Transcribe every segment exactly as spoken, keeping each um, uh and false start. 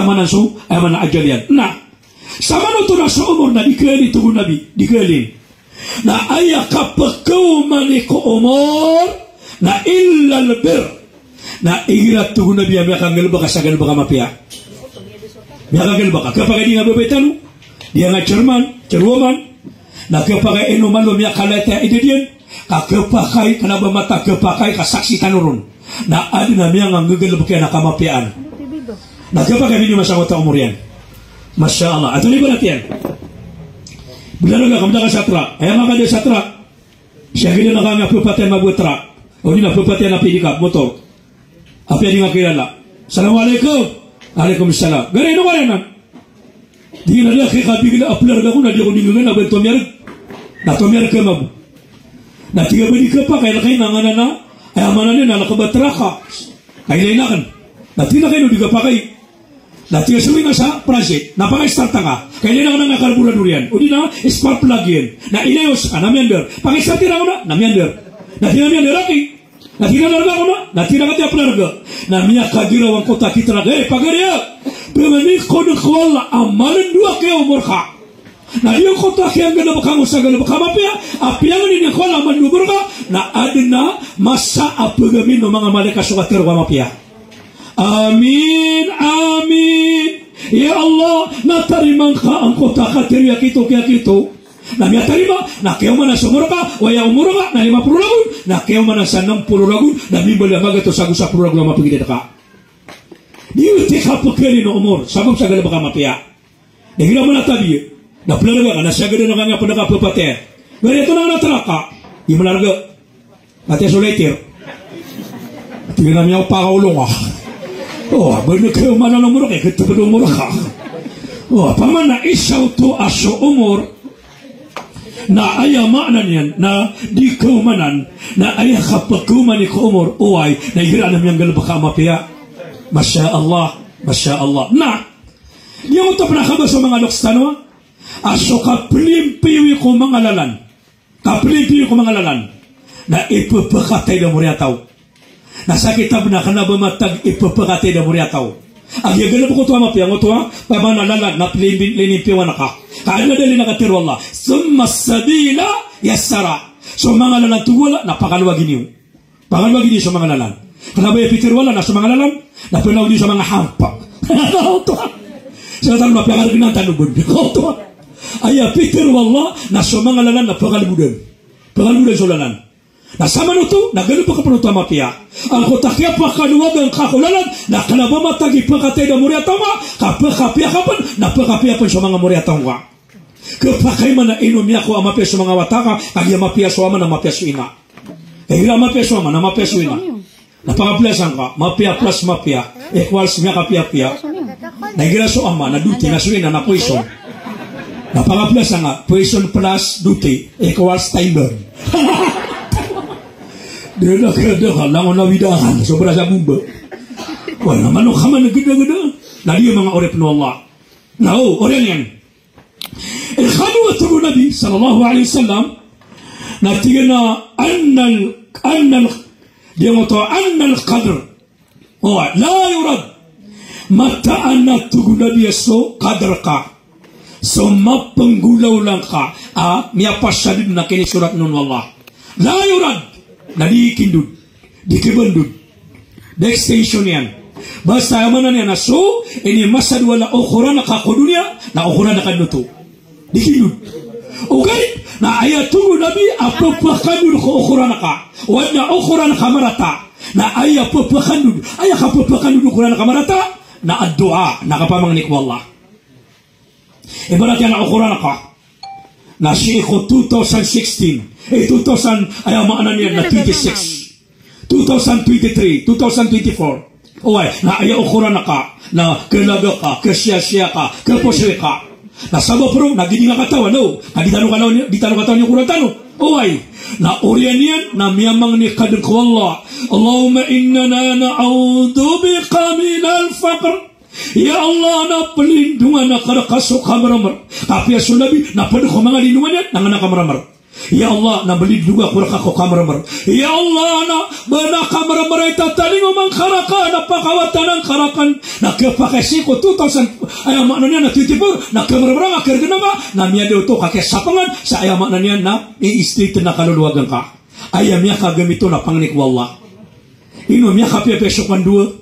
maana so, aya maana ajal iyan. Na, samanoto na so omor na di khalin, tig o Nabi, di khalin. Na aya kapakaoma niyan ko omor na illal birr. Na igira, tig o Nabi, a miyakanggalbk ka sa galbk a mapiya. Miyakanggalbk ka. Khapakay di nga babay tano, di nga chairman, chairwoman. Na khapakay ino man o miyakalata i dadiyan. Ka khapakay, kna ba matag khapakay ka saksi tano ron. Na adn a miyanganggalbk iyan a kamapiyaan. Na khapakay bini masa wata omor iyan. Masha Allah. Antonaa i ibarat iyan? Bnar ka, kamda ka sa trak. Aya nga ka di sa trak. Siyagad na ka nga pphatiyan mabo a trak. O di na pphatiyan a pedicab, motor. Apiya di nga kilala. Assalamu alaikum. Alaikum salam. Gari, ino ka rin nan? Di na di aki kabigla a plarga ko na di ako ningangan a ba tomiyarg. Na tomiyarg ka mabo. Na tig a ba di khapakay, ilay ka ino nganan a, aya maana niyan na lakabat raka. Ka ilay akn. Na tig a kay ino di khapakay. Na tig a sawing ka sa prase, na pakay-start ka. Ka ilay akn a karburador iyan. O di na spark plug iyan. Na ilay os ka, na miyandar. Pakay-start iran na, na miyandar. Na tig a miyandar aki. Na tig a larga ko na, na tig a kati a plarga. Na miyakagiraw angkoto a kitraka, eh, pagari a. Pangni ko dn ko Allah a malndo aki a omor ka. Na di angkoto a kiyanggalbk ka ngka sa galbk a mapiya, a piyangni ko Allah a malndo a omor ka, na adn a masa a pagamin o manga malaikat so katharo a mapiya. Amin, amin. Ya Allah, na tarimaa ngka angkoto a katharo a kito, kiya kito. Na miyatarima, na kiyaomanan so omor ka, o aya omor ka na lima polo ragon, na kiyaomanan sa nem polo ragon, na mimbaloy a magatos ago sapolo ragon a mapagidad ka. Di oto i kapkhalin o omor, sabap sa galbk a mapiya. Na igira man a tabiya, na plarga ka, na siyagadan ka nga pd ka pphatiyan. Gari, antonaa i trak ka? Di malarga. Matiya so lighter. Tig iyan a miyaopa ka olo nga. O, ba na kiyaomanan o omor ka, i katpd o omor ka. O, pman na isa oto a so omor na aya maana niyan na di kaomanan, na aya kapkaoma niyan ko omor, oway, na igira na miyanggalbk ka a mapiya. Masha Allah, masha Allah. Na, di oto pn a kaba so manga loks tano a, a so kaplimpili ko manga lalan. Kaplimpili ko manga lalan. Na ipphakataid a moriyataw. Na sa kitab na kna ba matag ipphakataid a moriyataw. A giyagalbk oto a mapiya ngoto a, pman a lalan na plimpi-, linimpiwan ka. Ka adn a dalil a katharo o Allah. Thumma sabila yassara. So manga lalan, tig o Allah, na pakalowagi niyo. Pakalowagi niyo so manga lalan. Kna ba aya pitharo o Allah na so manga lalan, na pnlowagi niyo so manga hampa. Oto. Sa tano na piyangargnan tano bn. Oto. Aya pitharo o Allah na so manga lalan na pakalbodan. Pakalbodan so lalan. Na samanoto, na galbk pn oto a mapiya. Angkoto a kiyapakalowagan ka ko lalan, na kna ba matag ipphakataid a moriyataw ka, ka pkapiya ka pn, na pkapiya pn so manga moriyataw ka. Khapakay man a ino miyakowa a mapiya so manga wata ka, kagiya mapiya so ama na mapiya so ina. Kagiya mapiya so ama na mapiya so ina. Na pakaplasan ka, mapiya plus mapiya, equals miyakapiyapiya. Na igira so ama na doti, na so ina na poison. Na pakaplasan ka, poison plus doti, equals time bomb. Dila ka, dila ka, langon a widangan, sobra sa bomba. Wala, mano ka man gdagda. Na di manga oripn o Allah. Na o, oriyan iyan. Ilay kano a tig o Nabi sallallahu alaihi wasallam, na tig iyan a annal, annal, di ngoto, annal qadr. O, la yurad. Mataan a tig o Nabi a so qadr ka. So mapenggolaola ngka a miyapasad na kinisorat on o Allah. La yurad. Na di kindod. Di kibandod. Di extension iyan. Basta aya maana niyan na so inimasad o Allah a okoran ka ko doniya, na okoran ka dn oto. Di kindod. Ogaid na aya tig o Nabi a pphakandod ko okoran ka. O adn a okoran ka marata. Na aya pphakandod, aya kapphakandod o okoran ka marata, na addu'a, na kapamangni ko Allah. Ibarat iyan a okoran ka na sii ko two thousand sixteen, eh, two thousand, aya maana niyan na twenty-six, two thousand twenty-three, two thousand twenty-four. Oway, na aya okoran ka na kalaga ka, kasiyasiya ka, kaposi ka. Na sabap ron na gii di nga katawan, no? Na di tano katawan, di tano katawan i okoran tano. Oway, na oriyan iyan na miyamangni ka dn ko Allah. Allahumma inna na'udhu bika minal faqr. Ya Allah, na plindongan akn rka so kamrmr. Kapiya so Nabi na pd ko manga lindongan iyan na ngana kamrmr. Ya Allah, na belidoga ko rka ko kamermer. Ya Allah, na ba na kamermer i tatalingoma ngka rka, na pakawatanan ka rka. Na kepakay sii ko two thousand, aya maana niyan na twenty-four, na kemermer ngka, keregen ngka, na miyada oto ka kiyasapengan, sa aya maana niyan na i-straight na kalolowagan ka. Aya miyakagamit on na pangni ko Allah. Ino miyakapiyapiya so kandowa?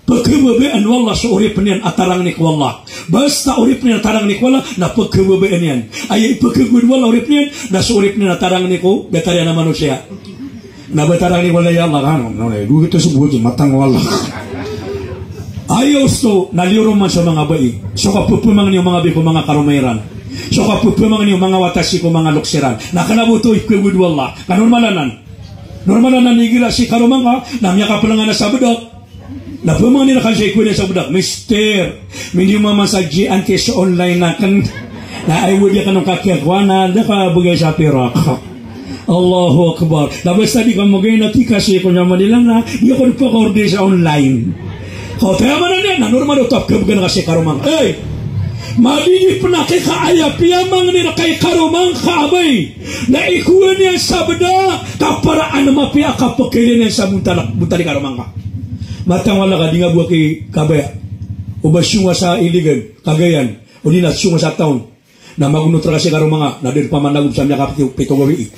Pekhebabayaan o Allah so oripen iyan a tarangni ko Allah. Basta oripen iyan a tarangni ko Allah, na pekhebabayaan iyan. Aya ipekhebabayaan o Allah oripen iyan, na so oripen iyan a tarangni ko datar iyan a manosiya. Na ba tarangni ko Allah, ya Allah, kano, no, no, duwito so bogi, matang o Allah. Aya osto, na liyo roman so manga bai. So kapepemangni o manga bai ko manga karoma iran. So kapepemangni o manga wata sii ko manga loks iran. Na kena bo oto ipekhebabayaan o Allah. Ka normal anan. Normal anan igira sii karoma ngka, na miyakapelengan a sabedak. Na pemangni rka sii ko ina sabedak, "Mister, mindiyo mamasaj anti so online aken. Na ay wadi aken o kakiyakowa na da ka begay sa pirak." Allahu Akbar. Na basta di ka magay na tika sii ko niyan Manila na, di ako di pakaorde sa online. Ka oto aya maana niyan, na normal oto a kebegan ka sii karoma ngka. Ey! Madidi pen a kika aya piyamangni rka i karoma ngka a bai. Na ikowa niyan sabedak, ka paraan a mapiya a kapekhailay niyan sa bontal, bontal i karoma ngka. Matang o Allah ka di nga bo aki kabaya. O ba siyong ka sa Iligan, Cagayan, odi na siyong ka sa town. Na magonot rka sii karoma ngka, na da den pamanagop sa miyakapito, pito gawii.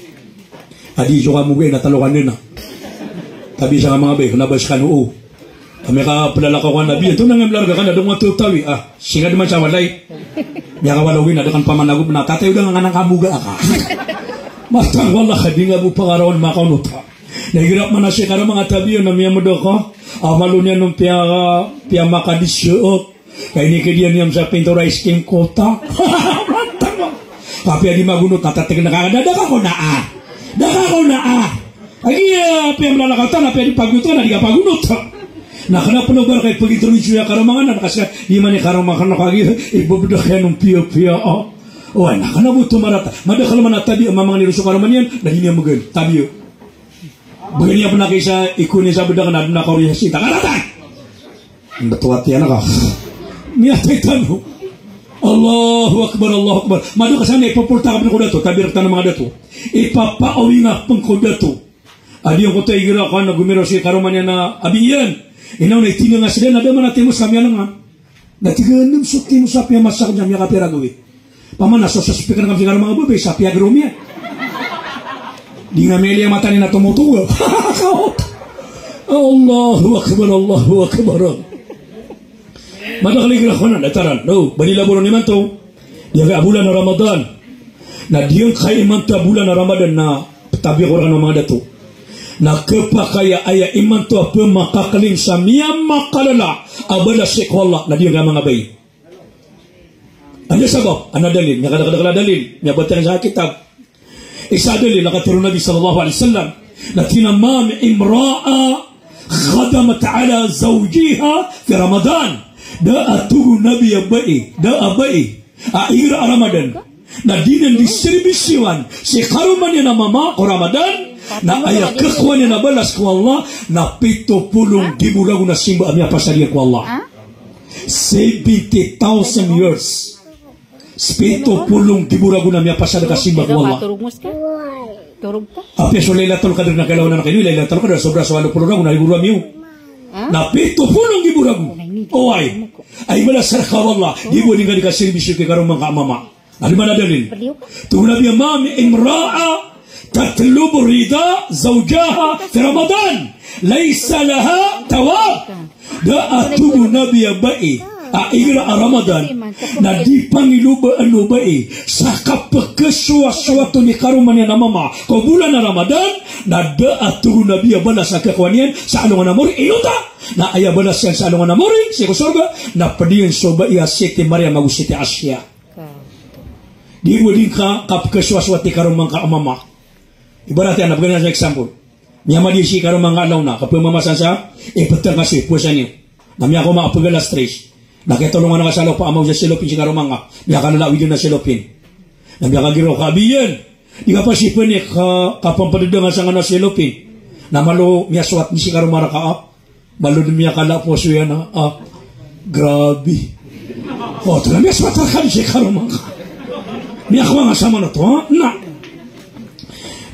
A di so kamogai na talo ka den a. Tabi sa ka manga bai, kena ba sekano o. Kami ka pelalakaw ka na bi, antonaa nga milarga ka na, da ngka oto tawi, ah, singad man sa walay. Miyakawalawi na da ken pamanagop na, tatay, o da nga nganan kamoga aka. Matang o Allah ka di nga bo pakarawan makaonot. Na igira pman a sii karoma ngka tabiya na miyamedaka, a malo niyan on piya, piyamakadis, eh, ka inikediyan iyan sa pintor a iskim kota. Matang o Allah. Kapiya di magonot na tatek na ka, da, da ka kona a. Da ka kona a. Agi, eh, apiya mlalakaw ta, na apiya di pagonot ka na di ka pagonot. Na kena pen o ba rka ipagintronisiyo a karoma ngka na, na kaskaniyan, di man i karoma ngka na kagi, ibebedak iyan on piyapiya, ah. Oway, na kena bo oto marata. Madakel man a tabiya, mamangni ron so karoma niyan, na di niyan megan. Tabiya. Began iyan pen a kisa, ikowa niyan sabedak na, na kaori sa sita. Karata! Mbetowa tiyan ka. Miyatay tano. Allahu Akbar, Allahu Akbar. Madakel san na ipopoltak a pen ko dato, tabiya rektano manga dato. Ipapaawinga pen ko dato. A di angkoto igira ko anak gomiraw sii karoma niyan a abi iyan. Inaw na itinenga sii den a da man a timos ka miyalenga. Na tig a nem so timos a piyamasak niyan miyakapira gawii. Paman a so, so speaker ngka sii karoma ngka a babay sa piyagerom iyan. Di nga miyaliya mata niyan a tomotoga. Allahu Akbar, Allahu Akbar. Madakel igira ko anan, dataran. No, ba di labo ron imanto. Di angkaya bolan a Ramadan. Na di angkaya imanto a bolan a Ramadan na petabiya ko rektano manga dato. Na kepakay a aya imanto a pemakakelim sa miyamakalala a balas sii ko Allah, na di angkaya manga bai. Anda sabap, ana dalil, miyakadakadakel a dalil, miyabatiya sa kitab. Isa a dalil, na katharo o Nabi sallallahu alaihi wasallam, na tig iyan a ma min imra'a khadamat ala zawjiha fi Ramadan. Da a tig o Nabi a bai, da a bai a igira a Ramadan na di niyan di serbisyowan si karoma niyan a mama ko Ramadan, na aya kekowa niyan a balas ko Allah na pito polo nggibo ragon a simba a miyapasad iyan ko Allah. Seventy thousand years. Pito polo nggibo ragon a miyapasad ka simba ko Allah. Torog mo ska? Torog ka? Apiya so Lailatul Qadr na kailawan anan ka ini, Lailatul Qadr, sobra so walo polo ragon a ribo ramiyo. Ha? Na pito polo nggibo ragon. Oway. Ay balas rka o Allah. Di bo di ngka di kaserbisyo ki karoma ngka a mama. Adi man a dalil? Tig o Nabi a ma min imra'a tatlubu rida zawjaha fi Ramadan laysa laha thawab. Da a tig o Nabi a bai a igira a Ramadan na di pangilobaan o bai sa kapekesowasowat on i karoma niyan a mama ko bolan a Ramadan, na da a tig o Nabi a balas a kekowa niyan sa alongan a mori, ino ta? Na aya balas iyan sa alongan a mori sii ko sorga na ped iyan so bai a Siti Maryam ago Siti Asiya. Di bo di ngka kapekesowasowat i karoma ngka a mama. Ibarat iyan, na bgan iyan sa example. Miyamadi sii karoma ngka a laona, kapemamasa sa, ipeteng ka sii, powasa niyo. Na miyakomapegal a stress. Na kiyatolongan ka sa lopa a maoz a selopin sii karoma ngka. Miyakalala a widon a selopin. Na miyakagiraw ka a biyan. Di ka pasipen i ka, kapampededangan sa ngka na selopin. Na malo miyasowat sii karoma rka a Malo den miyakala poso iyan a, ah, grabe. O, tig iyan a miyasowat rka di sii karoma ngka. Miyakowa ngka sa manoto, ha? Na.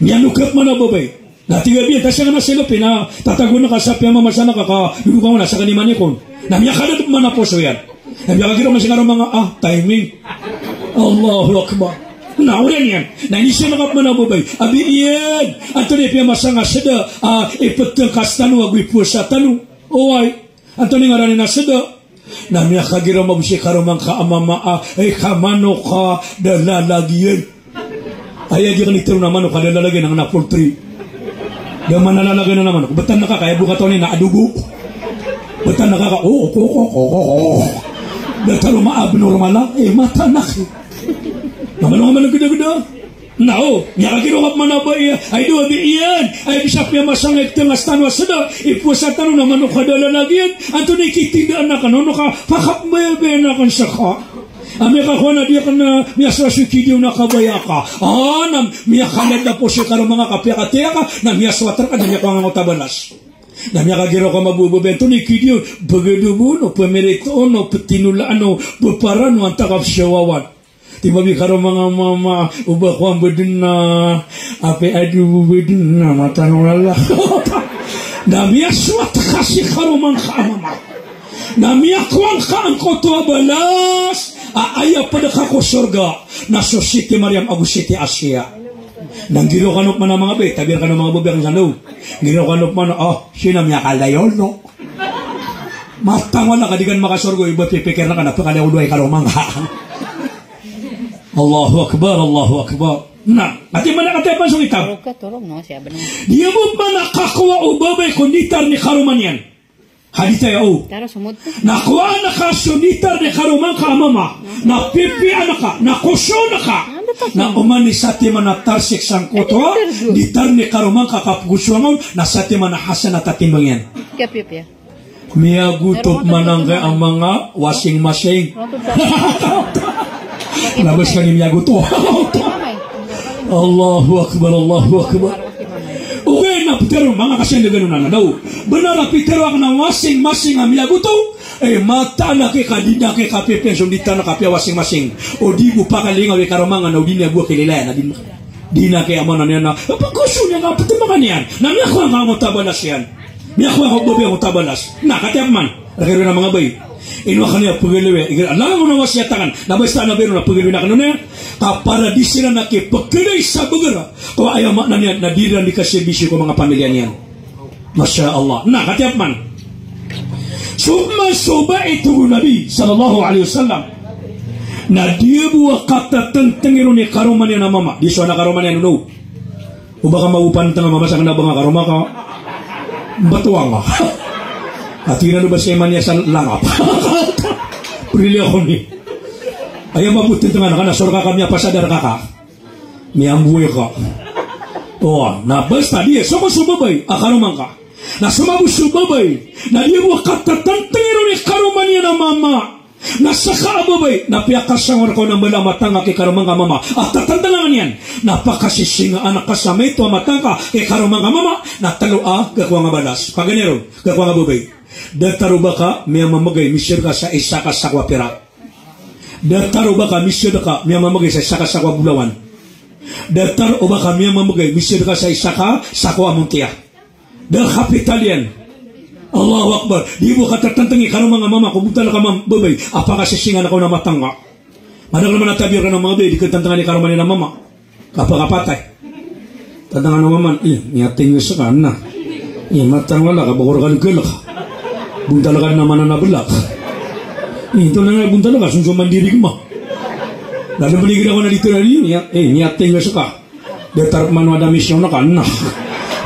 Miyanokap man a babay. Na tig a biyan, ta sangkanan a selop iyan, tatago ngka sa piyamamasa ngka ka, dodon ka ngka na sangkanan i manik on. Na miyakadad man a poso iyan. Na miyakagiraw man sangkanan a manga, ah, timing. Allahu Akbar. Na oriyan iyan. Na inisanakap man a babay. A biyan, antonaa i piyamasa ngka sa da, ah, ipeteng ka sa tano ago ipowasa tano. Oway. Antonaa i ngaran iyan a sa da? Na miyakagiraw mambo si karoma ngka a mama a, eh, ka manok ka da lalagiyan. Aya di ka nitero na manok ka da lalagiyan, na poultry. Da manalalagiyan na manok. Betan na ka kaya buka toni na adobo. Betan na ka ka, oh, oh, oh. Da taro ma abnormal a, eh, mata na ki. Na manok, manok geda-geda. Na o, miyakagiraw ka man a babay, ay do a biyan, ay di sa piyamasa ngka ipeteng ka sa tano a sa da, ipowasa tano na manok ka da lalagiyan, antonaa i kitindaan akn, ono ka pakapbayabayaan akn seka. A miyakakowa na di akn, ah, miyasowa so kidiyaw na kabaya ka. Ah, na miyakadad a poso i karoma ngka ka piyakataya ka, na miyasowa rka na miyakowa ngka angkoto a balas. Na miyakagiraw ka mambo a babay, antonaa i kidiyaw, pagadobo on, o pemirito on, o petinolaan on, o peparan on, antaa ka psiyawawan. Tig mambo i karoma ngka a mama, o ba ko a mbeden na, apiya adobo mbeden na, mata na lala. Na miyasowa rka si karoma ngka a mama. Na miyakowa ngka angkoto a balas, a aya pd ka ko sorga, na so Siti Mariam ago Siti Asiya. Na nggiraw kano pman a manga babay, tabiya rkano a manga babay akn sa no. Nggiraw kano pman, ah, sii na miyakalayon, no. Mata na lala ka di ka makasorga, o ba pipikir na ka na pkalayon o dowa i karoma ngka. Allahu Akbar, Allahu Akbar. Na, ati mana kata pa so kitab. Oka, toro, no, siya ba na? Di abo mana kakowa o babay ko nditar i karoma niyan. Hadith aya o. Tara sumod. Na kowaan ka so nditar i karoma ngka a mama. Na pipiya ngka, na kosoon ka. Na oman i satiman a tarsik sangkoto a nditar i karoma ngka a kapgosoan on, na satiman a hasanat a timbang iyan. Kapipiya. Miyagoto man angkaya a manga washing machine. Na bes kani miyagoto. Allahu Akbar, Allahu Akbar. Ogaid na pitero, manga kasiyan da gano na daw. Benar a pitero akn a washing machine a miyagoto. Eh, mataan aki ka di na aki kapipiya so nditar na kapiya washing machine. O di bo pakalingaw i karoma ngka na o di niyan bo kililaya na di na. Di na aki amana niyan na, pagkoso niyan ka, petembangan iyan. Na miyakowa ngka angkoto a balas iyan. Miyakowa ngka o babay angkoto a balas. Na, katiya pman. Rkero na manga babay. Ino akn iyan pegelewe. Igira, langon a wasiyat akn. Na basta na bero na pegelewe na akn on iyan. Ka para di siran aki pekelay sa beger. Ko aya maana niyan na di ran di kaserbisyo ko manga pamilya niyan. Masha Allah. Na, katiya pman. So pman so babay, tig o Nabi sallallahu alaihi wasallam, na di bo a katatenteng iron i karoma niyan a mama. Di so anak a karoma niyan on. O ba ka maopan tanga mama sa kena ba nga karoma ka. Batuwa nga. Ati na do ba siya man iya sa langap. Prilya ko ni. Aya mabot tenteng anak, na sorga ka miyapasadar ka ka. Miyambuwe ka. O, na basta di, so ko so babay a karoma ngka. Na so mabo so babay, na di bo katatenteng iron i karoma niyan a mama. Na seka a babay, na piyakasangor ka on a mbala a matanga ki karoma ngka a mama. A tatenteng angka niyan, na pakasisingaan ka sa maito a matanga ki karoma ngka a mama, na telo a gakowa ngka balas. Paganay ron, gakowa ngka babay. Datar o ba ka miyamamegay, misiyod ka sa isa ka sako a pirak. Datar o ba ka misiyod ka miyamamegay sa isa ka sako a bolawan. Datar o ba ka miyamamegay, misiyod ka sa isa ka sako a montiya. Da kapital iyan. Allahu Akbar. Di bo katatenteng i karoma ngka a mama ko bontal ka mam-, babay. A pakasisingaan ka on a matanga. Madakl man a tabiya rkano a manga babay, di katatenteng i karoma niyan a mama. Kapakapatay. Tatanga o mama, eh, miyating seka na. Eh, matang wala ka, bakor kan gelek. Bontal ka na mana na belak. Eh, ito na nga bontal ka, sonso mandiri kema. Lalu beli gila ko na dito na di, eh, miyating seka. Datar pman o da misyon ka na.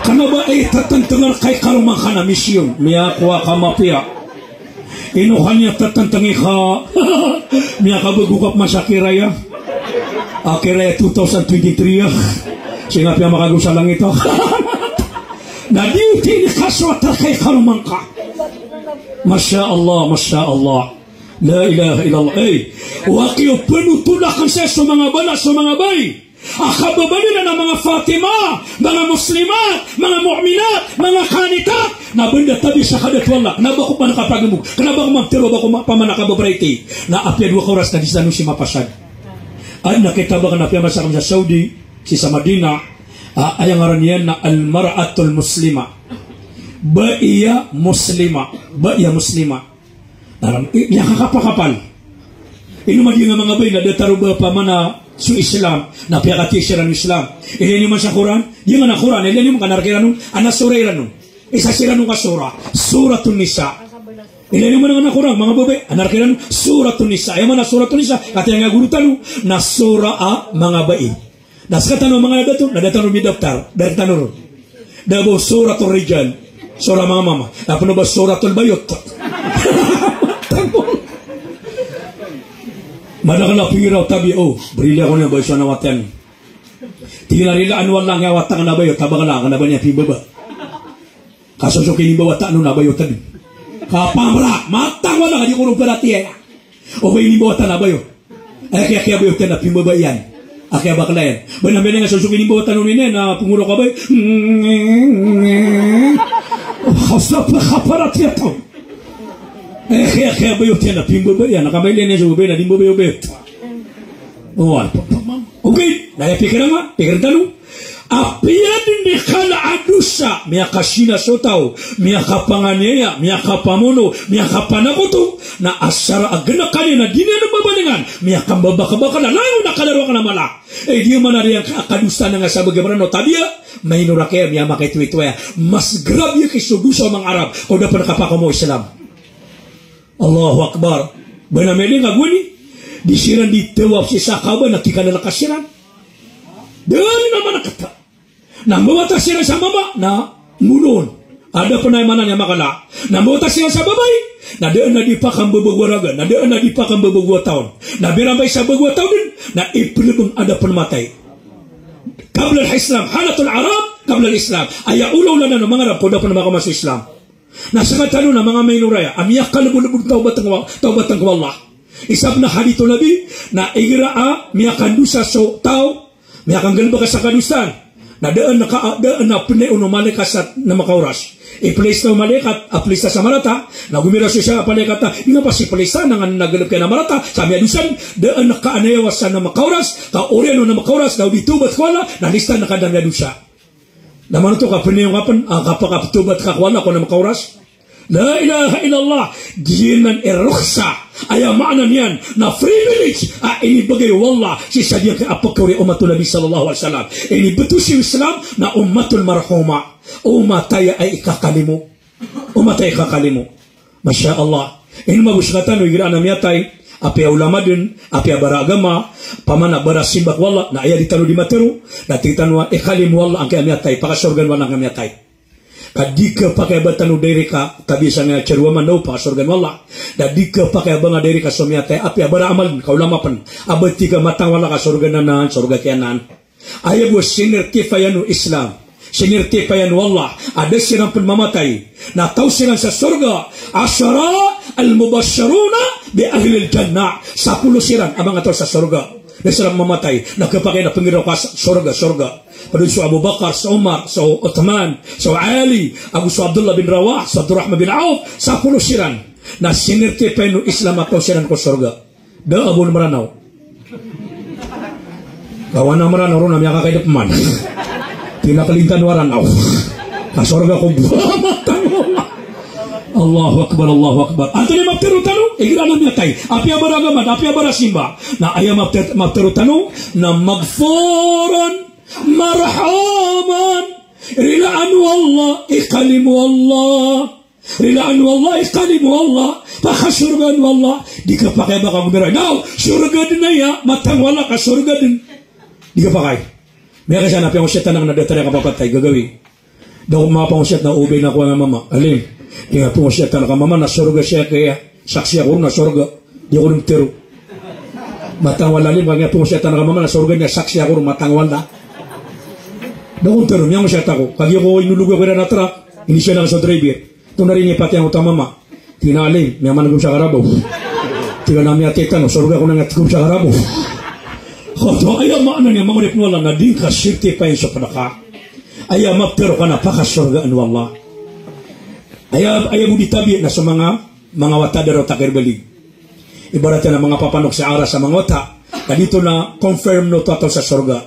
Kena ba, eh, tatenteng rka i karoma ngka na misyon. Miyakowa ka mapiya. Ino ka niyan tatenteng i ka. Miyakabago ka pman sa kiraya. A kiraya two thousand twenty-three a. Sii nga piya makago sa langit a. Na di o tini kasowat rka i karoma ngka. Masha Allah, masha Allah. La ilaha illallah. Eh, wa kiyo penotola kan saya so manga bana, so manga bay. A kababaloy iran a manga Fatima, manga Muslimat, manga Mu'minat, manga Qanitat, na benda tabi sa kadato Allah, na ba ko pman kapagemog, kena ba ko mamtero, ba ko ma-, pamana kababaraiti. Na apiya dowa ka oras na di sa no si mapasad. Adn a kitab akn a piyamasa akn sa Saudi, sii sa Madina, A, aya ngaran iyan na al-mar'atul muslima. Bai a muslima. Bai a muslima. Na, i, aya kakapakapal. Ino man di nga manga bai na datar o ba pamana so Islam, na piyakatiya siran o Islam. Ilaya niyo man sa Quran, di nga na Quran, ilaya niyo man ka na rk iran on, ana sura iran on. Isa siran on ka sura, Suratun Nisa. Ilaya niyo man ka na Quran, manga babay, ana rk iran on, Suratun Nisa. Aya maana Suratun Nisa, katii nga guro tano, na sura a manga bai. Na sekatano a manga dato, na dato ron midaptar, da rktano ron. Da bo Suratul Rijal, sura manga mama. Na peno ba Suratul Bayot. Madakel a pingiraw tabi, o, berila ko niyan ba iso na watan. Tig iyan a rilaan o Allah nga watan ka na bayot, tabakala ka na ba niyan pimbaba. Ka so so kinimbawataan on na bayot tano. Kapamra, matang wala ka di ko ron paratiyaya. O ba inimbawatan na bayot. Aya kiya, kiya bayot iyan na pimbaba iyan. A kiya bakla iyan. Ba na mbelenga so so kinimbawataan on ini na pengoro ka bay. Hasa pa kaparatiyaya taw. Aya kiya, kiya bayot iyan na pimbaba iyan. Na kamay iyan so bay na di mbabay o bayot. O, a, pa, pa, ma. Okay, na aya pikiran nga, pikiran tano. Apiya den i kala a dosa, miyakazina so taw, miyakapanganiyaya, miyakapamono, miyakapanakoto, na asar a geneken iyan na di niyan mabalingan, miyakambabakabakala, langon a kalaro akn a mala. E, di man a riyan ka, kadosa na nga sabagi a Mranaw, tabiya, maino rakn iyan, miyamakaitoito iyan. Mas grabe ki so dosa o manga Arab, ko da pen kapakaoma o Islam. Allahu Akbar. Ba na mbelenga gowani, di siran di tawaf sii sa Kaaba na kikalalakas siran. Daan a manakata. Na mbawata siran sa mama, na ngolon. A da pen a maana niyan makala. Na mbawata siran sa babay, na daan a di pakambabago a raga, na daan a di pakambabago a taon. Na birambay sa bago a taon den, na ipelebeng a da pen matay. Qabla al-Islam, halatul Arab, qabla al-Islam. Aya olaola anan o manga Arab, ko da pen makaoma so Islam. Na sekatano na manga minoraya a miyakalebodlebod tawbatan ko, tawbatan ko Allah. Isa pen a hadith o Nabi, na igira a miyakandosa so taw, miyakanggalebek sa kadosaan. Na daan ka, daan a pnay on o malaikat sa na makaoras. Iplista o malaikat, a plista sa marata, na gomiraw so isa a malaikat a, di nga pasi plista, na nga nagalebek iyan a marata, sa miyadosa, daan ka a nayawa sa na makaoras, ka oriyan o na makaoras, na o di tawbat ko Allah, na lista na ka da miyadosa. Na manoto ka peniyo nga pen, a, kapakaptobat ka ko Allah ko na makaoras. La ilaha illallah. Giyanan i rukhsa. Aya maana niyan na privilege a inibegay o Allah sii sa giyangkai a pekaori a ummat o Nabi sallallahu alaihi wasallam. Inibetowan o Islam na ummatul marhuma. Umat aya a ikakalimo. Umat aya ikakalimo. Masha Allah. Ino mago sekatano igira a miyatay, apiya ulama den, apiya bara agama, pamana bara simba ko Allah, na aya di tano di matero, na tig tano a ikalimo o Allah angkai a miyatay, pakasorgaan o Allah angkai a miyatay. Ka di kepakay a ba tano direct a tabiya sangkaya caruwa man o pakasorgaan o Allah. Na di kepakay a ba nga direct a so miyatay, apiya bara amal den, ka ulama pen. A ba tig a matang o Allah ka sorga anan, sorga ki anan. Aya bo sinertifayan o Islam, sinertifayan o Allah a da siran pen mamatay na taw siran sa sorga. Ashara al-mubashsharuna bi ahlil jannah. Sapolo siran a manga taw sa sorga. Da siran mamatay na kepakay na pengiraw ka sa sorga, sorga. Pd on so Abu Bakar, so Umar, so Uthman, so Ali, ago so Abdullah bin Rawah, so Abdurrahman bin Auf, sapolo siran. Na sinertifayan o Islam a taw siran ko sorga. Da a bo on Mranaw. Kawan a Mranaw ron a miyakakaidep man. Tig iyan a kalintan o Aranaw. Ka sorga ko bo. Allahu Akbar, Allahu Akbar. Antonaa i maptero tano? Igira a miyatay. Apiya bara agama, apiya bara simba. Na aya mapter-, maptero tano na maghfuran, marhuman. Rilaan o Allah, ikalimo o Allah. Rilaan o Allah, ikalimo o Allah, pakasorgaan o Allah, di kepakay a ba ka gomiraw. Now, sorga den aya, matang o Allah ka sorga den. Di kepakay. Miyakaisa na piyangosiyatan aken a datar a kapapatay, gagawii. Da ako mapangosiyat na obay na ko a mama. Alim, kiyapangosiyatan aken a mama na sorga siya kaya, saksi ako ron na sorga. Di ako ron tero. Matang o Allah, alim, kiyapangosiyatan aken a mama na sorga niyan, saksi ako ron, matang o Allah. Da ako ron tero, miyangosiyat ako. Kagiya ko inolog ako iran a trak, inisiyal aken so driver. Tonaa rin i patiyang oto a mama? Tig iyan a alim, miyamaneg ako sa karabaw. Tig iyan a miyatay tano, sorga ko na nga tig ko sa karabaw. Oto, aya maana niyan, manga oripn o Allah, na di ngka certify so pd ka. Aya maptero ka na pakasorgaan o Allah. Aya, aya bo di tabiya na so manga, manga wata a da roo takir bali. Ibarat iyan a manga papanok sa aras a manga wata. Ka di oto na confirm na oto a taw sa sorga.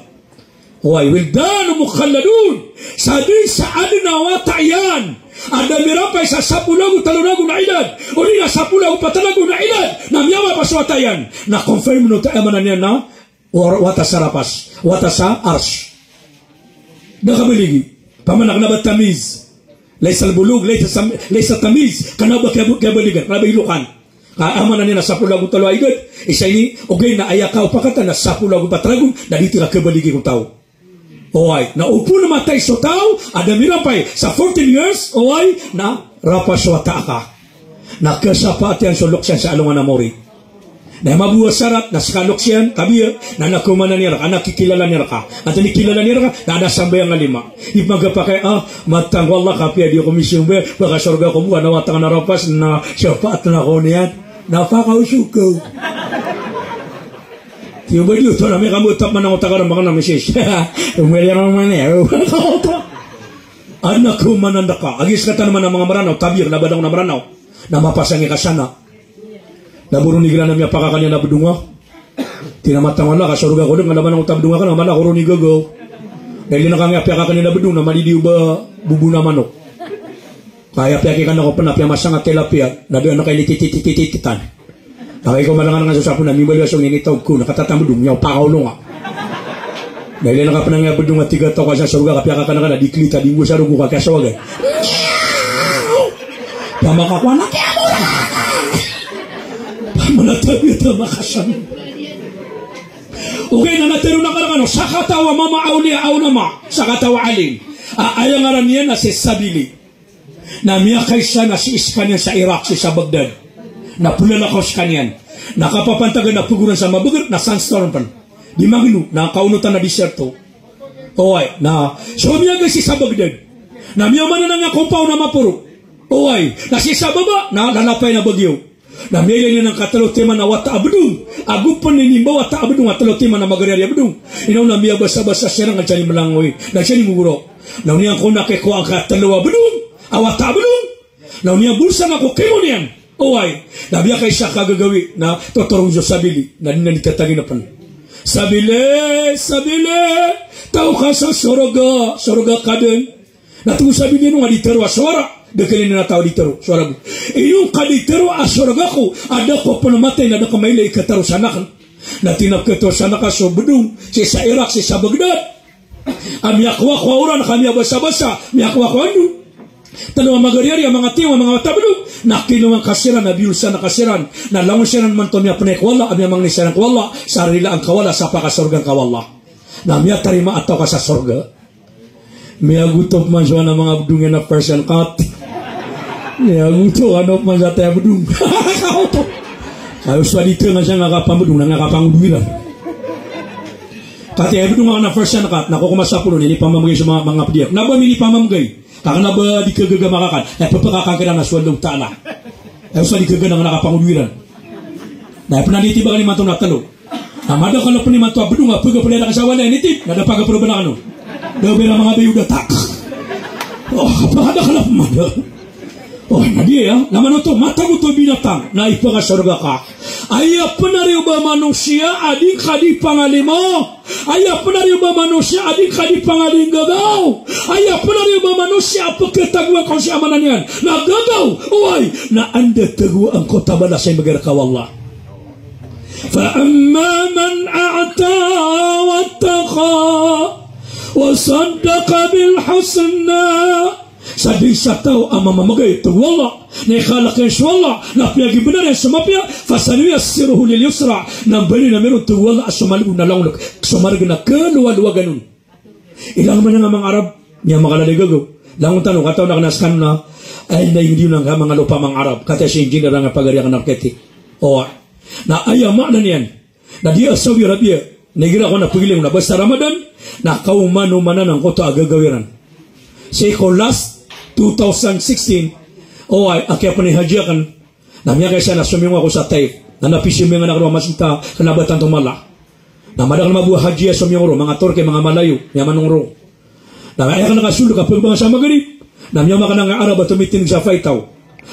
Oway, wildanun mukhalladun. Sa dn sa adn a wata iyan a da mirampay sa sapolo ago tlo ragon a idad, odi na sapolo ago pat ragon a idad, na miyawapa so wata iyan. Na confirm oto, aya maana niyan na wa-, wata sa rapas, wata sa arsh. Da kabaligi. Pamana kna ba tamyiz. Laysa bulugh, laysa sam-, laysa tamyiz. Kna ba kiyab-, kiyabaligan, kna ba ilokan. Ka aya maana niyan na sapolo ago tlo a idad, isa ini, ogaid na aya kaopakatan na sapolo ago pat ragon, na di tira kabaligi ko taw. Oway, na opama matay so taw a da mirampay sa fourteen years, oway, na rapas so wata aka. Na kasapaat iyan so loks iyan sa alongan a mori. Na aya mabo a sarat na ska loks iyan, kabiya, na na komanan iyan rka, na kikilala iyan rka. Antaa i kilala iyan rka, na da sambayang a lima. Ipmagapakay, ah, matang ko Allah ka apiya di ako misambayang, ba ka sorga ako bo, na wata akn a rapas, na sapaat akn on iyan. Na pakaosok ka. Tiyo ba di oto na miyakambotap man ako takar makan na misis. Umweli ako man iyan. Adn a komanan rka. Agi skatan man a manga Mranaw, tabiya, kna ba adn a Mranaw. Na mapasang i kasana. Na bo ron igira na miyapakakn iyan a bdong a. Tig iyan a matang ko Allah ka sorga ako dn, kna ba adn a bdong akn, kna ba adn a ron igagaw. Na ilay na kami a piyakakn iyan a bdong, na madidiyo ba bobon a manok. Kaya piyakikn ako pn a piyamasang a tilapia, na da a nakailititititititan. Na kaiko madangan nga so sapo na mimbaloy a song ini taw ko, na katatambdong, niyaw pakaolong a. Na ilay na kapnang iyan a bdong a tig a taw ka sa sorga ka piyakakn ka na di klita di nggo sa rogo ka kiyasawagan. Pamakakowa na kiyamora. Pamanatabi a taw makasang. Ogaid na na tharoon akn rkano, sakataw a mama awliya a ulama, sakataw a alim. A, aya ngaran iyan na si Sabili. Na miyakaisa na sii skaniyan sa Iraq, sii sa Baghdad. Na plalakaw skaniyan. Na kapapantagan na pagoran sa mabagr, na sandstorm pn. Di magno, na kaonotan a disyerto. Oway, na so miyagay sii sa Baghdad. Na miyamananang a compound a maporo. Oway, na sii sa baba, na lalapay na bagyo. Na miyailay niyan angkai a tlo timan a wata a bdong. Ago pn inimbaw a wata a bdong a tlo timan a magariyari a bdong. Ino na miyabasabasa siran ka diyani mlangoy. Na diyani mgoraok. Na oniyan ko na kikowa angkai a tlo a bdong a wata a bdong. Na oniyan bolsa na ko kimo niyan. Oway. Na miyakaisa ka gagawii na totorong so Sabili. Na di niyan di tatagina pn. Sabili, Sabili. Taw ka sa sorga, sorga ka dn. Na tig o Sabili, ino nga di tharoa a sowara, da kaliyo na taw a di tharoa a sowara bo. Ino nga di tharoa a sorga ko, a da ko pn matay na da ko mailay i katharo san akn. Na tig iyan a pkhatharo san ka so bdong, sii sa Iraq, sii sa Baghdad. A miyakowa ko a oran ka miyabasabasa, miyakowa ko a ndo. Tano a magariyari a manga tiyo, a manga wata a bdong. Na kinowa ngka siran, na biyosan ka siran. Na langon siran man oto miyapnay ko Allah, a miyamangni siran ko Allah, sa rilaan ka o Allah, sa pakasorga ngka o Allah. Na miyatarima a taw ka sa sorga. Miyagoto pman so ana manga bdong iyan a Persian cat. Miyagoto kano pman sa taya bdong. Kaoto. Kayo so a di tnga siya nga kapambdong na nga kapangodo iran. Kataya bdong a ana Persian cat, na ko ko masapolo ini pamamgay so manga, manga pd iyan. Kna ba minipamamgay. Ka kna ba di kagaga makakan. Ay, pphakakan kiran na so Allah Ta'ala. Ay, so a di kagaga na nga kapangodo iran. Na pn a di tiba kanimanto na tlo. Na madakl a pn imanto a bdong a pagaplay na kasawala initip, na da pagaplay ba na kano. Da bira manga bayo da tak. O, pkadakl a pn mada. O, na di aya, na mano oto, matago oto binatang, na ipakasorga ka. Aya pn a riyo ba manosiya a di ngka di pangalimo. Aya pn a riyo ba manosiya a di ngka di pangalinggagaw. Aya pn a riyo ba manosiya a pkhatagoan ka on sii a maana niyan na gagaw. Oway, na anda tagoan ko ta balas a imbgay rka o Allah. Fa amma man a'ta wattaqa wa saddaqa bil husna. Sa dn sa taw a mamamgay, tig o Allah, na ikhalk iyan so Allah, na piyagibnar iyan so mapiya, fasanuyassiruhu lil yusra, na mbaloy ami ron, tig o Allah, a somalbo na langon, somarg na kalowalowagan on. Ilang man a manga Arab, miyamakalalaygagaw. Langon tano, katawan akn a skano na, ay, na ingd iyo na nga manga lopa a manga Arab. Kataya si engineer a nga pagari akn a pkhatii. O, na aya maana niyan. Na di a Saudi Arabia, na igira ko na pagilay na basta Ramadan, na kaomanomanan angkoto a gagawii ran. Sii ko last two thousand sixteen, o, ay, a kiyapnay haji akn, na miyakaisa na somiyong ako sa Taif, na napisimiyong akn roo a masgit a kna ba tanto mala. Na madakl a mabo a haji a somiyong roo, manga Turki, manga Malayo, miyamanong roo. Na aya kna kasold ka pagbangan sa Magrib, na miyaoma kna nga Arab a tomitindg sa faitaw.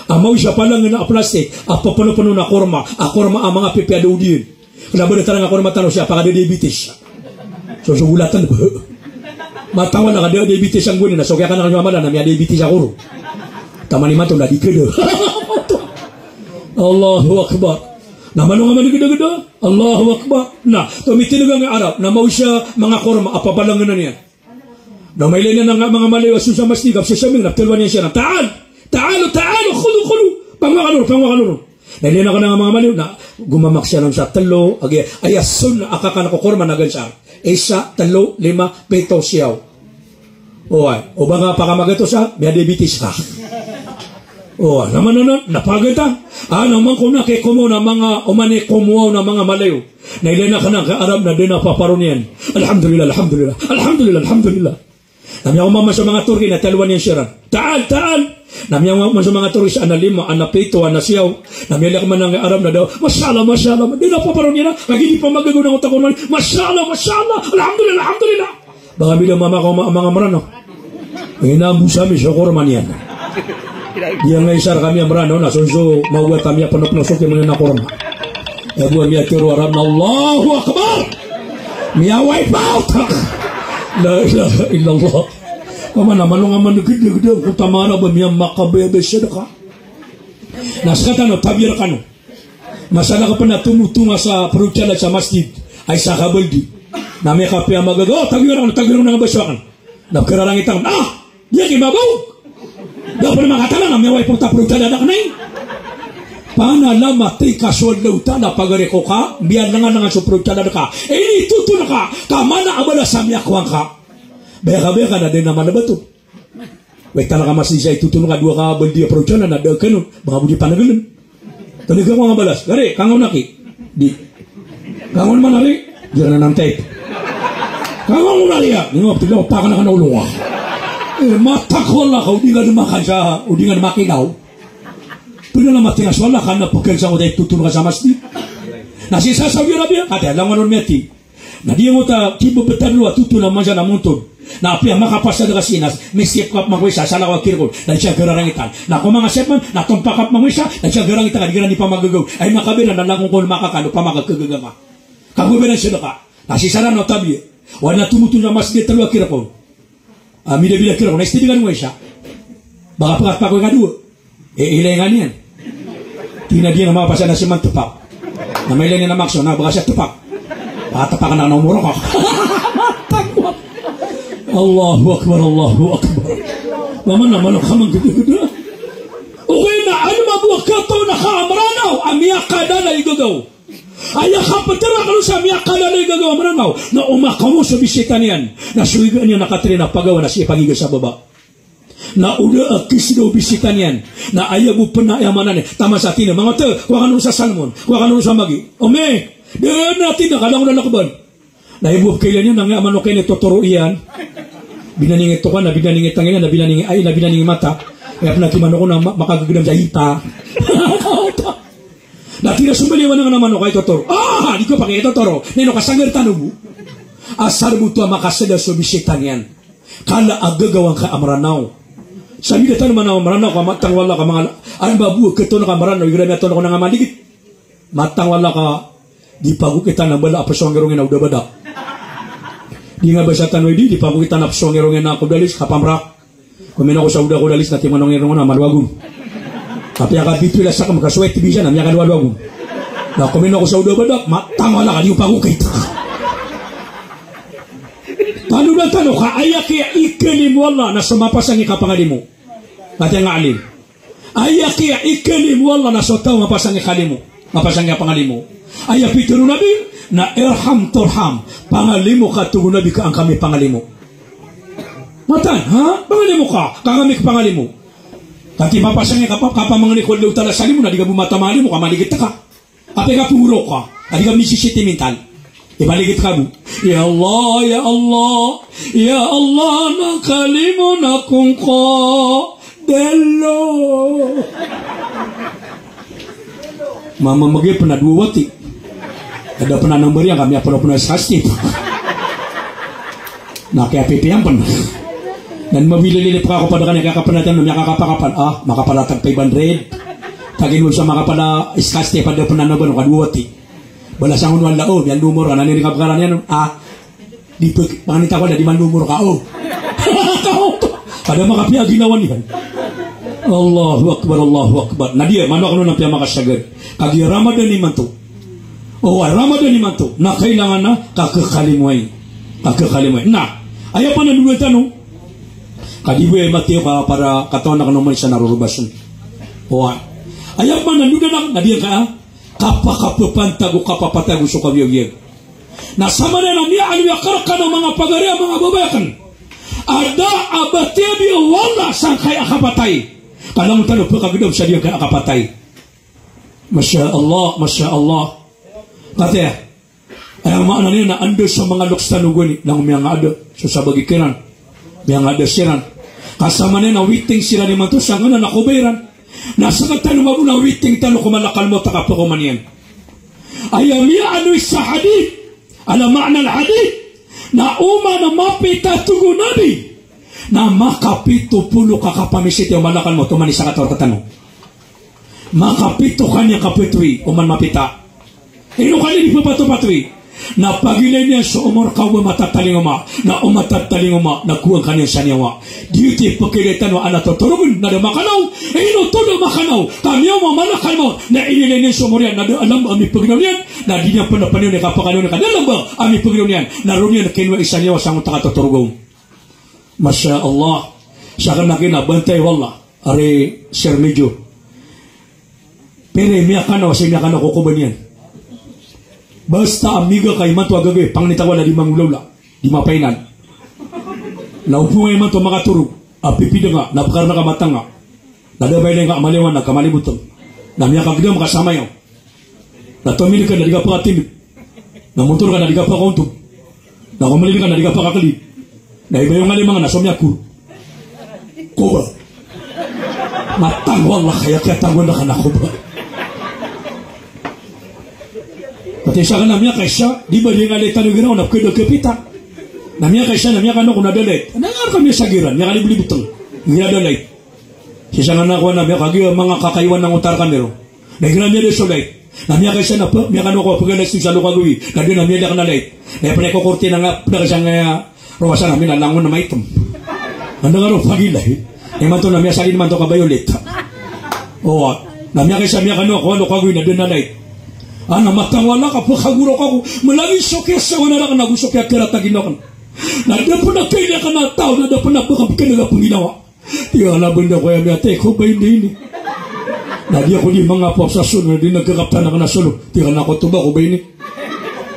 A mawi sa palangan a plastik a pphnophno na korma, a korma a manga pipiya da odiyan. Kna ba da tarang a korma tano sii a pakadiabetes. So, so golatn. Matawal na ka da diabetes anggonin, na so kiyakana ka niyo a mala na miyadiabetes ako ron. Taman imanto na di keda. Allahu Akbar. Na malonga man i gedageda. Allahu Akbar. Na tomitindeg angkai a Arab, na maowi sa manga korma a papalanganan iyan. Na mailay niyan angkai a manga malayo a so sa masjid a psasambing na ptalowan iyan siran. Ta'al! Ta'alu, ta'alu, khudhu, khudhu. Pangowa kano ron, pangowa kano ron. Na ilay niyan angkai a manga malayo, na gomamak siran sa telo, a giya, aya sunnah a kakan ko korma na gansar. Isa, telo, lima, pito, siyaw. Oway, o ba nga pakamagatos a, miyadiabetes ka. Oway, na manan, na paganta. A, na mangko na kay komo na manga, oman i komo na manga malayo. Na ilay niyan angkai a Arab na da niyan paparon iyan. Alhamdulillah, alhamdulillah, alhamdulillah, alhamdulillah. Na miyaoma man so manga Turki na talowan iyan siran. Ta'al, ta'al. Na miyaoma man so manga Turki sa ana lima, ana pito, ana siyaw. Na miyalek man angkai a Arab na da, masha Allah, masha Allah. Da niyan paparon iyan a, kagiya di pamagagaw na otak ko man. Masha Allah, masha Allah. Alhamdulillah, alhamdulillah. Ba kami da mamakaoma a manga Mranaw. Inambo sa ami so korma niyan. Di angkai sa rkami a Mranaw na so, so mawat ami a pnopnop so kiyaoma niyan a korma. Aya bo a miyatero a Arab na Allahu Akbar. Miyawipe out. La ilaha illallah. Pamana malonga man gedegede ko tamara ba miyamakabaya ba sadaka. Na sktano, tabiya rkano. Masalakapen a tomotonga sa protocol sa masjid a isa ka baldi. Na miyakapiya magaga, o, tagoy rkano, tagoy rkano a baso akn. Na pkhararangit akn, ah! Di aki mabaw! Da pn makatala na miyawipe out a protocol a da kn ai. Panalama tika so Allahu Ta'ala pagari ko ka, mbiyalangalangan so protocol a da ka. Initoton ka, ka mana a balas a miyakowa ngka. Beka, beka na da a mala bato. Wai, tala ka masjid sa itoton ka dowa ka baldi a protocol a da kn on, ba nga bo di panagln. Tani ka ko nga balas. Gari, kangon aki. Di. Kangon man ari. Di ka na nantay. Kangon mo na ari a. Di nga, pila ko pakan ka na olo nga. Eh, matakwa la ka, o di nga dmakan sa, o di nga dmakilaw. Pila na matinga so Allah ka na pagkan sa ko da itoton ka sa masjid. Na si sa Saudi Arabia, kati a langon on miyati. Na di ngota kibebetad lo a toton a manza na montod. Na apiya makapasad ka si Inas, misip ka pman ko isa, salakaw a kirkon, na di siya gararangitan. Na ko manga sepman, na tompak ka pman ko isa, na di siya gararangitan, ka di ka na di pamagagaw. Ay makabira na langon ko makakalo, pamakakagaga ka. Kago bira siya ka. Na si saran o tabiya. Wa na tomoton sa masjid telo a kirkon. Ah, mida-bida kira ko na istidi ka dn ko isa. Baka pakatepak ko ikadowa. Eh, ilay nga niyan. Tig iyan a di nga mapasad na siman tepak. Na mailay niyan a makso na baka siya tepak. Pakatepak na ka na omor ka. Allahu Akbar, Allahu Akbar. Maman na malok ka man gedegede. Okay na, ano mabuwa ka to na ka a Mranaw a miyakadala i gagaw. Aya kaptera kano sa miyakadala i gagaw a Mranaw, na o makaoma so bisita niyan, na so iga niyan a katri na pagawa na si ipagiga sa baba. Na o da a kisda o bisita niyan, na aya bo pn a aya maana niyan, taman sa tig iyan a, manga oto, kowa kano sa salmon, kowa kano sa magi. O me, da na tig iyan a kalangon a lakban. Na ibo a kailay niyan na nga manok iyan i totoro iyan. Binaning i toka, na binaning i tanga iyan, na binaning i ai, na binaning i mata. Aya pn a kimanok on na ma-, makagagdam sa ipa. Na tig iyan a sombali a wana nga na manok a i totoro. Ah, di ko pakay i totoro. Na ino ka sanggar tano bo. Asar bo oto a makasda so bisita niyan. Kala a gagaw angka a Mranaw. Sa mida tano man a Mranaw ka matang wala ka manga, an ba bo a ketoon ka Mranaw, igira miyatoon ko na nga maligit. Matang wala ka di pagokitan a bala a psongirongin a oda badak. Di nga basa tano i di, di pagokitan a psongirongin a kodalis, kapamrak. Komino ko sa oda kodalis na tig iyan a ongirong na malwagon. Tapi a kabitwil a sakm ka sweat bisa na miyakadwalwagon. Na komino ko sa oda badak, matang wala ka di pagokit. Tanodan tano ka aya kiya ikalimo o Allah na so mapasang i kapangalimo. Mati nga alim. Aya kiya ikalimo o Allah na so taw mapasang i kalimo, mapasang i kapangalimo. Aya pitharo o Nabi na irham turham, pangalimo ka, tig o Nabi, ka an kami pangalimo. Matan, ha? Pangalimo ka, ka an kami pangalimo. Kati mapasang i kapa-, kapamangni ko Allahu Ta'ala sa limo na di ka bo matamalimo ka maligit ka. Apiya ka pogoro ka, a di ka misisitimintal. Ipaligit ka bo. Ya Allah, ya Allah, ya Allah, na kalimo na kongko. Delo. Mama magi pn a dowa wati. Ada pn a number iyan ka miyapolo pn a sastip. Na kaya pipiyan pn. Na mabililili pn ako pada kanya kaya kapanatan na miyakakapakapan. Ah, makapalatag five hundred. Tagin mo sa makapala iskaste pada pn a number ka dowa wati. Bala sa ngon wala o, miyan lumor ka na nini kabkaran iyan. Ah, Di pek, panita ko na di manumor ka, o. Ka da makapiya ginawa niyan. Allahu Akbar, Allahu Akbar. Na di, mano ako na piya makasagad. Kagiya Ramadan imanto. O, Ramadan imanto. Na kailangan na kakhakalimoy. Kakhakalimoy. Na, aya pman a ndoda tano. Ka di bo aya matiyo ka para katawan ako na oman isa na rorobason. O, aya pman a ndoda na, na di ka, kapakapapantag o kapapatag o so kawiyawiyag. Na samanaya na miyaaloy a karkano manga pagari a manga babay akn a da a batiya bi o Allah sangkaya a kapatay. Ka langon tano pkhagdam sa di akn a kapatay. Masha Allah, masha Allah. Kataya, aya maana niyan na anda so manga loks tano gowani, langon miyangaada so sabagi kiran, miyangaada siran. Ka samanaya na witing siran imanto sangkanan a kobay ran. Na sktano mambo na witing tano ko malakal mawt a kapakaoma niyan. Aya miyaaloy sa hadith, ala ma'na al-hadith, na oman a mapita, tig o Nabi, na makapito polo ka kapamisiti o malakal mawt oman i sakataw rktano. Makapito ka niyan kapitowi oman mapita. Ino ka niyan di pphatowi? Na pagilay niyan so omor ka o ba matatalingoma, na o matatalingoma na gowaan ka niyan sa niyawa. Di oto i pkhailay tano a na totorogn na da makanaw. Ino oto da makanaw? Ka miyaoma a malakal mawt na inilay niyan so omor iyan na da a lamba a mipgnaw niyan, na di niyan pn paniyon i kapakanaw niyan ka da a lamba a mipgnaw niyan, na roo niyan kinowa i sa niyawa sangkoto a katotorog on. Masha Allah. Sakn na kina bantay o Allah. Ari Sir Medyo. Pira i miyakanaw, asay miyakanaw ko kobay niyan. Basta a miga ka imanto a gagawii, pangni ta ko a di mangolawla, di mapainal. Na opama imanto a makatorog a pipidanga, na pkarna ka matanga. Na da a ba ilay nga a maliwanag ka malibotng. Na miyakagdam ka sa mayaw. Na tominig ka na di ka pkatindg. Na motor ka na di ka pkaontog. Na komlid ka na di ka pkakli. Na ibayo nga limang na so miyakor. Koba. Matang o Allah ka aya kiyatanggoan ka na koba. Pati sakn na miyakaisa, di ba di nga lay tano ginawa na pkada kapita. Na miyakaisa, na miyakano ko na da lay. Na nga kami sa giran, miyakaliblibotng. Igira da lay. Sii sangkanan a kowan na miyakagiya manga kakaiwan na ngotar kami ron. Na igira miyada so light. Na miyakaisa na pk, miyakano ko pkada so isa lokagawii. Na da na miyada kna light. Na aya pn a ikokortina nga pd ka sangkaya rowasa na mina langon na maitm. Anda nga ron pagilay. Imanto na miyasalin imanto ka violet. O, na miyakaisa miyakano ko lokagawii na da na light. Ana matang o Allah ka pkhagorok ako. Mlagid so kiyasawan rakn ago so kiyakarata ginawa akn. Na da pn a kailay akn a taw, na da pn a pkabkn a pngginawa. Tig akn a bnda ko aya miyatay ko ba ini ini. Na di ako di mangapos sa solo, na di nagkakaptan akn a solo. Tig akn a kotoba ko ba ini.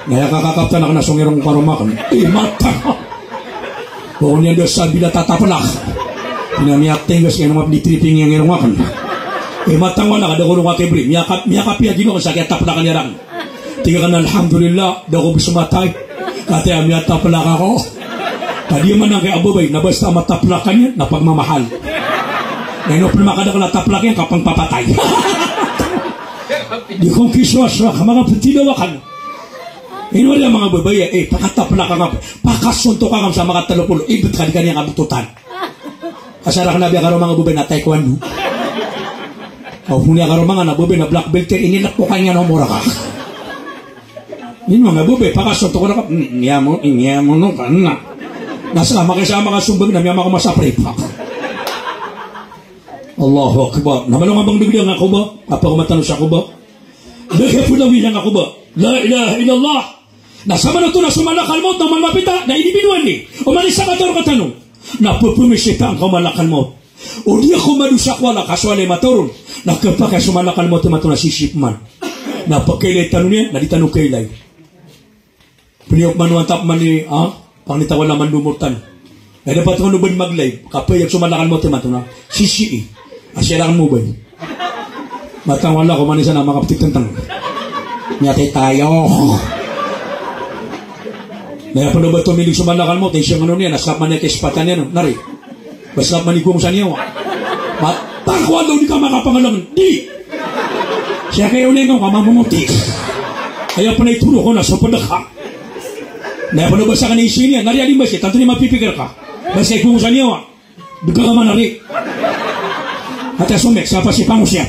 Na aya kakakaptan akn a song irong karoma akn. Eh, matang. Ko niyan da sabila tataplak. Na miyatay nga sii na mapdi tripping iyang irong akn. Eh, matang wala ka da ko rong akibri. Miyaka-, miyakapiya ginawa akn sa kiyataplak iyan rakn. Tig akn a alhamdulillah, da ako bs matay. Kataya miyataplak ako. Ka di man angkaya a babay, na basta mataplak ka niyan, na pagmamahal. Na ino pn makadakl a taplak iyan, ka pangpapatay. Di kon kiswaswa ka manga ptidaw akn. Ino aya manga babay, eh, pakataplak ka nga. Pakasontok ka nga sa manga tlo polo, ibt ka di ka niyan kabtotan. Asar akn a biya karoma nga babay na taekwondo. Aw, poni a karoma nga na babay na black belt, inilk ko kaniyan a omor ka. Ino nga babay, pakasontok ka nga, mm, niyamono, niyamono ka na. Na ska makaisa a makasombag na miyamako masa prepa. Allahu Akbar. Na malo nga bang dagdag nga koba, apa ko matano sa koba. Dagdag ko dawila nga koba. La ilaha illallah. Na samanoto na so malakal mawt na oman mapita, na inibinowan i, oman i sakataw rktano. Na pphamisitaan ka o malakal mawt. O di ako madosa ko Allah ka so Allah i mataw ron. Na khapakay so malakal mawt imanto na sisii pman. Na pkailay tano niyan, na di tano kailay. Pniyo pman o antap man i, ah, pangni ta ko Allah mandomor tano. Na dapat kano ba di mag-live, kapayag so malakal mawt imanto na sisii. Asiyar akn mobile. Matang o Allah ko man isa na makaptitntng. Miyatay tayo. Na aya pn ba tominig so malakal mawt, isa nga ano niyan, na ska pman i kispatan iyan, na ri. Ba ska pman i gowang sa niyawa. Matang o Allah, di ka makapangalangn. Di. Siyakay o linggaw ka mamomoti. Aya pn a itoro ko na so pd ka. Na aya pn ba ska na isii niyan, na ri a di ba ska, tanto niyan mapipikir ka. Ba ska i gowang sa niyawa. Dga ka man ari. Ati a somek, sapa si pangosiyat.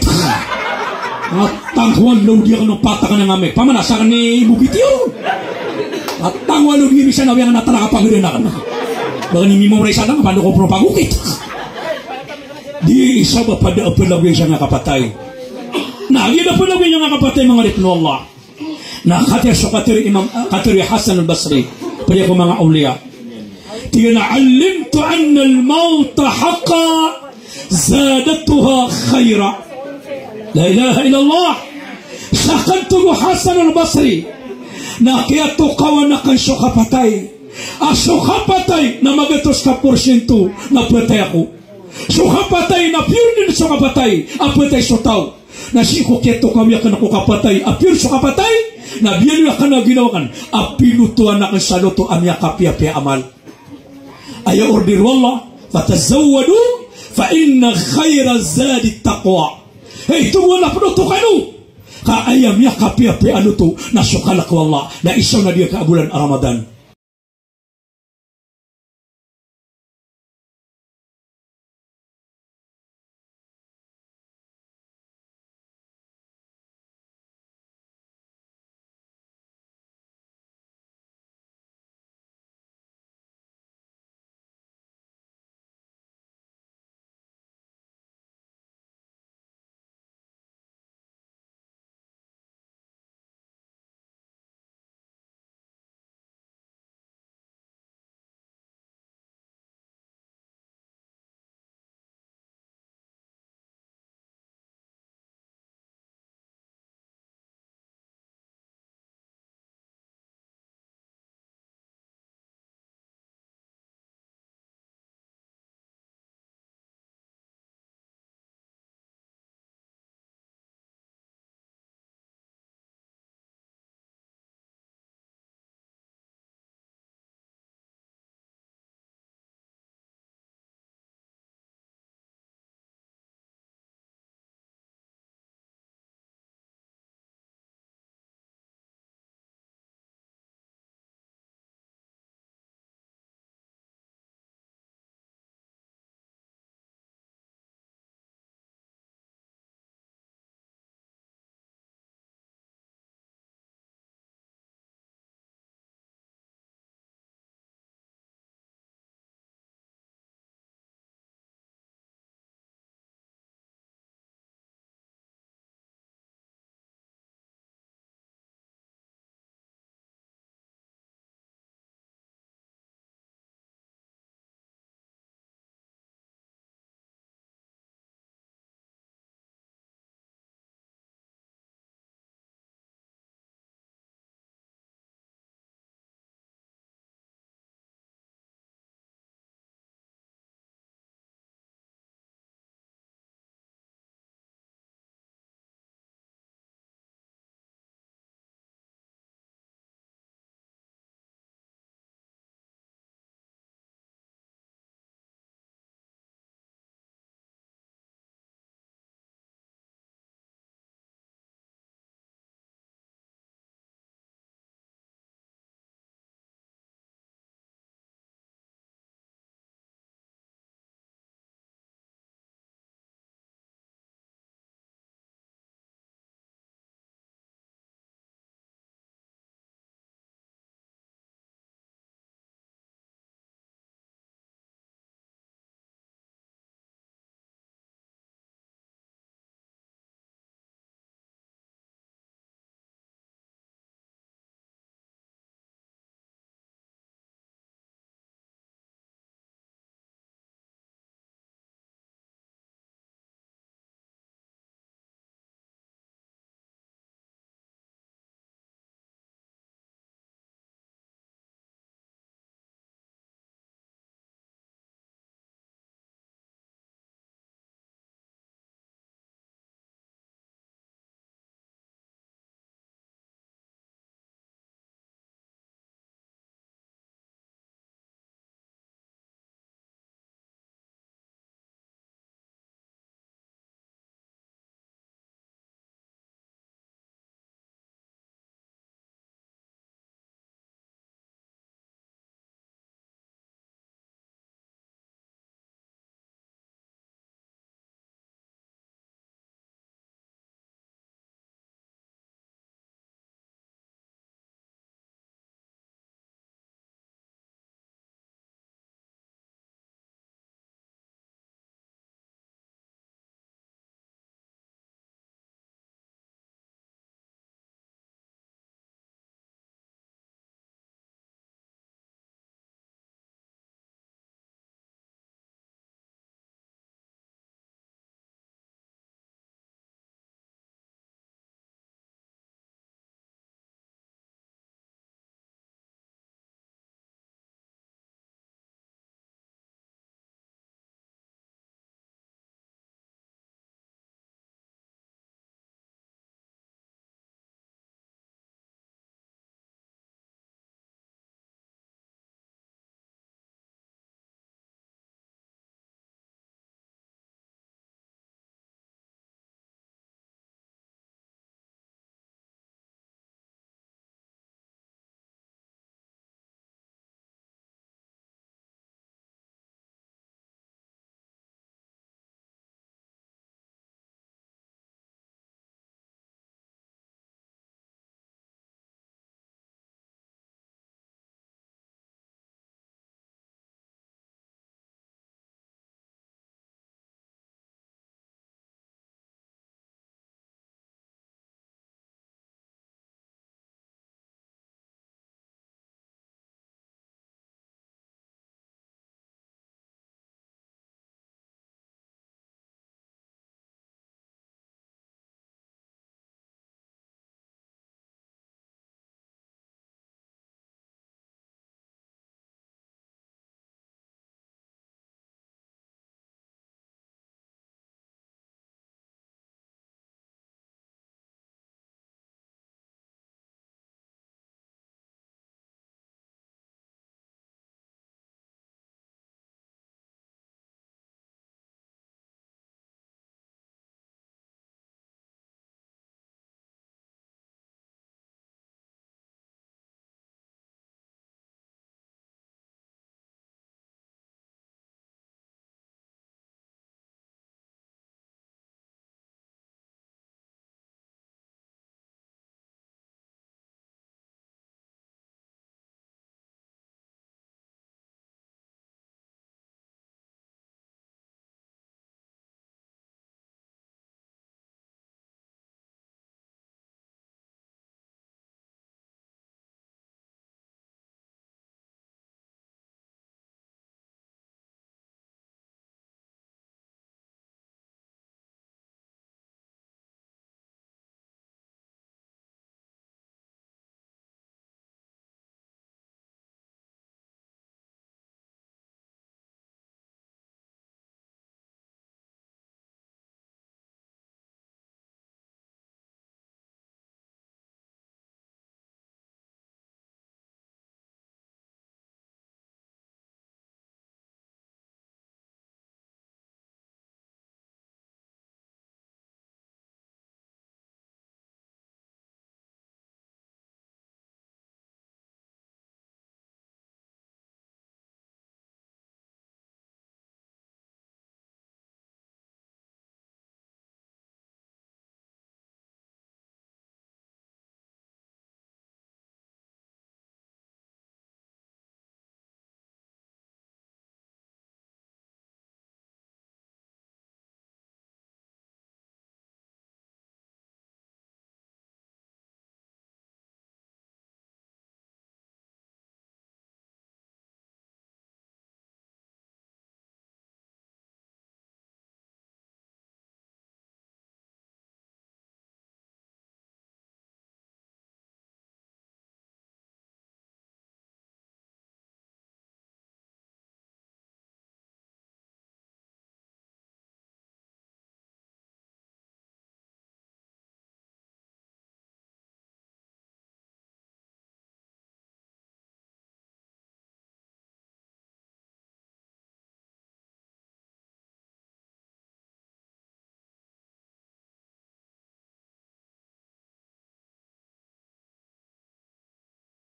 Matang o Allah, di akn o patak na nga mik. Pamana sa akn i bogit iyo. At tango a logi bisa na wiyang na tara kapagdana ka na. Baka ni mimo ray sana, kapando ko pro pagukit. Di isa ba pada a pelagoy sa nga kapatay. Na, di na pelagoy sa nga kapatay, manga oripn o Allah. Na, katharo so, katharo Imam, ah, katharo Hasan al-Basri. Pwede ko manga awliya. Tig iyan a, "Alimtu anna al-mawta haqqa." Zadatuha khaira. La ilaha illallah. Sakn, tig o Hasan al-Basri, na kiyatokawan akn so kapatay. A so kapatay na magatos ka porsyento na phatay ako. So kapatay na pure dn so kapatay a phatay so taw. Na sii ko kiyatokawi akn ko kapatay a pure so kapatay, na biyaloy akn a ginawa akn a pinotoan akn sa loto a miyakapiyapiya a amal. Aya order o Allah, "Fatazawwadu fa inna khayra zadi taqwa." Hay, tig o Allah, pnoto kano. Ka aya miyakapiyapiya a loto na so kalk o Allah, na isa on a di ka a bolan a Ramadan.